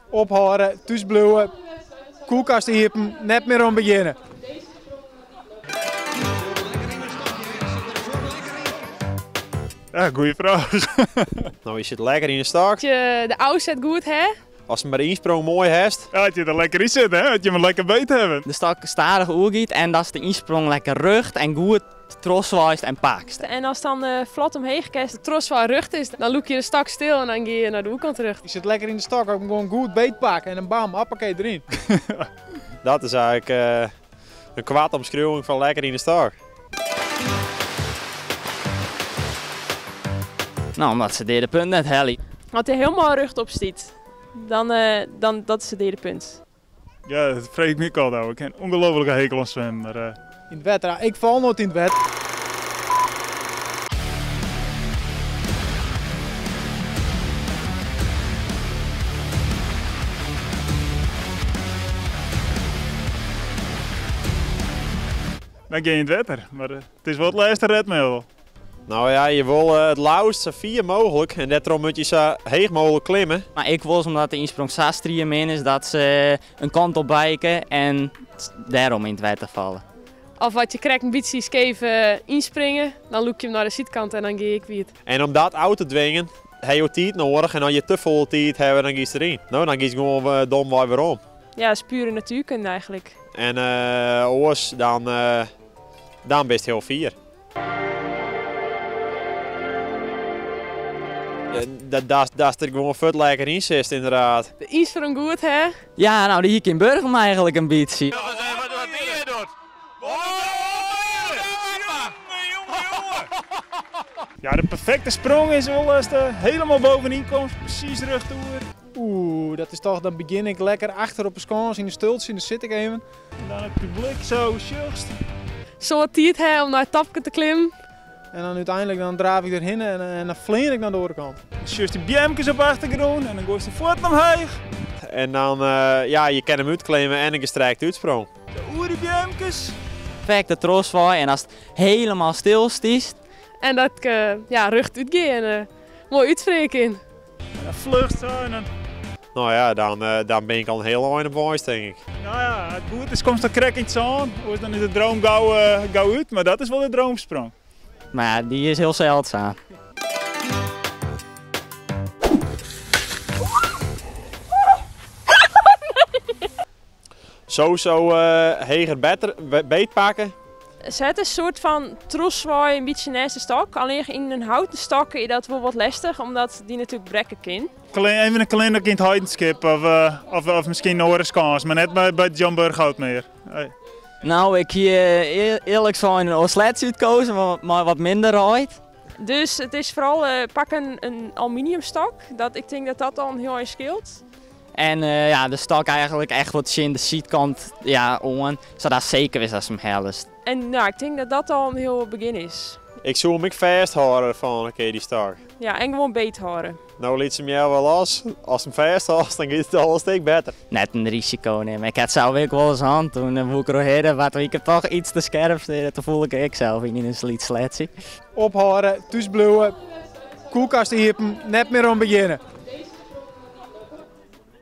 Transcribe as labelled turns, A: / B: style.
A: Ophâlde, thús bliuwe, kuolkast iepen, net mear oan begjinne.
B: Ja, goeie fraach.
C: No, je sitte lekker yn de stok.
D: As je de ôfset goed ha.
C: Ast mar de ynsprong moai hast.
B: Ja, as je der lekker yn sitte, hè? As je mar lekker beet hawwe.
E: De stok stadich oergiet en datst de ynsprong lekker rjocht en goed trochswaaist en pakst.
F: En ast dan flot omheech kinst.
D: De trochswaai rjocht is, dan lûk je de stok stil en dan gean je nei de oerkant rjocht.
A: Je sit lekker yn de stok, ook gewoan goed beet pakke en dan bam, hoppakee deryn.
C: Dat is eigentlik in koarte omskriuwing fan lekker yn de stok.
E: No, omdat se deade punt net helje.
F: As hy helemaal rjochtop stiet, dan, dan dat is de deade punt.
B: Ja, dat freegje ik my ek altyd ôf. Ik ha in ûngelooflike hekel oan swimmen, mar.
A: Yn it wetter, ik fal noait yn it wetter.
B: Dan gean je yn it wetter, mar it is wol it lêste redmiddel.
C: No ja, je wolle it leafst sa fier mooglik en dêrtroch moat je sa heech mooglik klimme.
E: Mar ek wolris omdat de ynsprong sa striemin is dat se in kant op wike en dêrom yn it wetter falle.
D: Of as je krekt in bytsje skeef ynspringe, dan lûk je him nei de sydkant en dan gean je ek wiet.
C: En om dat ôf te dwingen, ha jo tiid noadich en as je te folle tiid hawwe, dan giest deryn. No, dan giest gewoan domwei werom.
F: Ja, dat is pure natuerkunde eigentlik.
C: En oars dan, dan bist hiel fier. Datst der gewoan fuort lekker yn sitst inderdaad.
D: De ynsprong goed hè?
E: Ja, no dy hie ik yn Burgum eigentlik in bytsje.
B: Ja, de perfekte sprong is wol ast der helemaal bovenyn komst, presys rjochtoer.
A: Oeh, dat is toch, dan begjin ik lekker achter op 'e skâns yn in stultsje, dan sit ik even.
B: En dan it publyk sa sjochst.
D: Soad tiid ha om nei it topke te klimmen.
A: En dan úteinlik dan draaf ik derhinne en dan flean ik nei de oare kant.
B: Dan sjochst dy beamkes op de achtergrûn en dan goaist de fuotten omheech.
C: En dan, ja, je kinne him útklimme en in gestrekte útsprong.
B: Sa oer dy beamkes.
E: Perfekte trochswaai en ast helemaal stil stiest.
D: En dat ik, ja, rjocht útgean en moai útspringe kin.
B: En dan fluchst sa en dan.
C: No ja, dan, dan bin ik al in hiel ein op weis, tink ik.
B: No ja, as it goed is komst dan krekt yn it sân, oars dan is de droom gau, gau út, mar dat is wol de droomsprong.
E: Mar ja, dy is hiel seldzaam.
C: Sowieso heger better, beet pakke.
F: Set in soart fan trochswaai in bytsje neist de stok. Allinnich yn in houten stok is dat wol wat lestich, omdat dy natuerlik brekke kin.
B: Even in clinic yn it Heidenskip of, of, of miskien in oare skâns, mar net by, by John Burghout mear. Hey.
E: No, ik hie earlik sein in oar sletsje útkozen, mei wat minder reid.
F: Dus it is foaral pak in aluminiumstok. Dat, ik tink dat dat al in hiel ein skeelt.
E: En ja, de stok eigentlik echt wat tsjin de sydkant ja, oan, sadat seker is datst him hellest.
F: En nou, ik tink dat dat al in hiel begjin is.
C: Ik soe him ek fêsthâlde fan in kear dy stok.
F: Ja, en gewoan beet hâlde.
C: No liet se my wel los. Ast him fêsthâldst, dan giet it al in stik better.
E: Net in risiko nimme. Ik ha it sels ek wolris hân. Toen woe ik roehere, waard ik toch iets te skerp. Toen foel ik ek sels yn in lyts sletsje.
A: Ophâlde, thús bliuwe, kuolkast iepen, net mear oan begjinne.